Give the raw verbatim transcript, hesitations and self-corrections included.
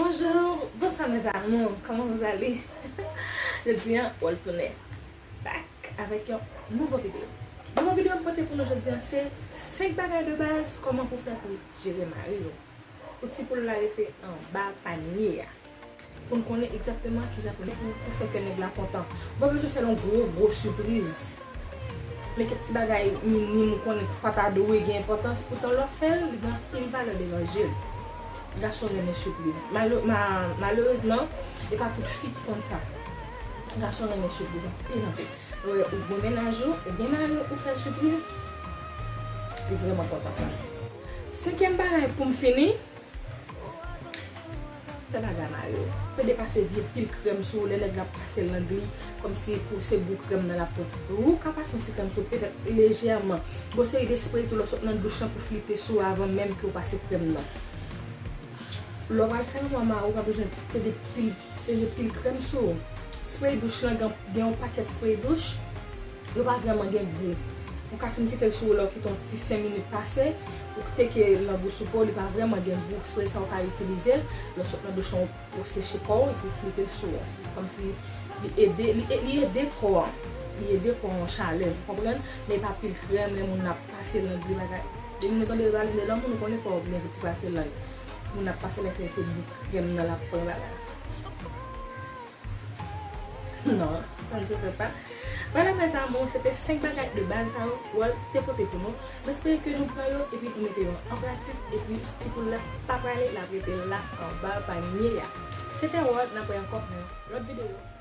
Bonjour, bonsoir mes amours, comment vous allez? Jodi a, Wòl tounen back avèk yon nouvo videyo. Nouvo videyo m pote pou nou jodi a se senk bagay de baz kòman pou fè pou jere mari w. Pou ti poul la rete anba panye a. Pou n konnen egzakteman kijan pou, pou, pou fè kè nèg la kontan. Ou pa bezwen fè l yon gwo, gwo sipriz. Men kèk ti bagay minim ou konnen ki pa ta dwe gen enpòtans, poutan lè w fè l, li gen anpil valè devan je l. Gason renmen sipriz. Malo-, ma-, malerezman, e pa tout fi ki konn sa. Gason renmen sipriz anpil, anpil. Lè w wè ou gen mennaj ou, ou gen mari w, ou fè l sipriz, li vrèman kontan sa. Senkyèm bagay pou m fini, fè bagay mari w. Pede pase vye pil krèm sou ou lè nèg la ap pase lang li, kòmsi pou se gou krèm nan l ap pran. Ou ka pase yon ti krèm sou ou, petèt lejèman. Gon seri de spray tou lè w sot nan douch lan pou flite sou ou avan menm ke w pase krèm nan. Lè w pral fè lanmou a mari w, ou pa bezwen pede pil, pede pil krèm sou ou. Spray douch lan, gen, gen yon pakèt spray douch, yo pa vrèman gen gou. Ou ka fin kite l sou ou lè w kite yon ti senk minit pase, ou teke lang ou sou po, li pa vrèman gen gou. Spray sa ou ka itilize l lè w sot nan douch lan, ou seche kò w epi w flite l sou ou. Kòmsi li ede, li, li ede kò an. Li ede kò an chalè, ou konprann? Men pa pil krèm, lè moun nan ap pase lang li bagay. Depi nou tande yo pale de lanmou, nou konnen fò w byen ti pase lang. Moun ap pase lang, se, se bout krèm nan l ap pran bagay. Non, ça ne se fait pas. Voilà mes amours, se te senk bagay de baz sa yo Wòl te pote pou nou. M espere ke nou pran yo epi nou mete yo an pratik, epi ti poul la pa prale, l ap rete la anba panye a. Se te Wòl, n ap wè ankò nan yon lòt videyo.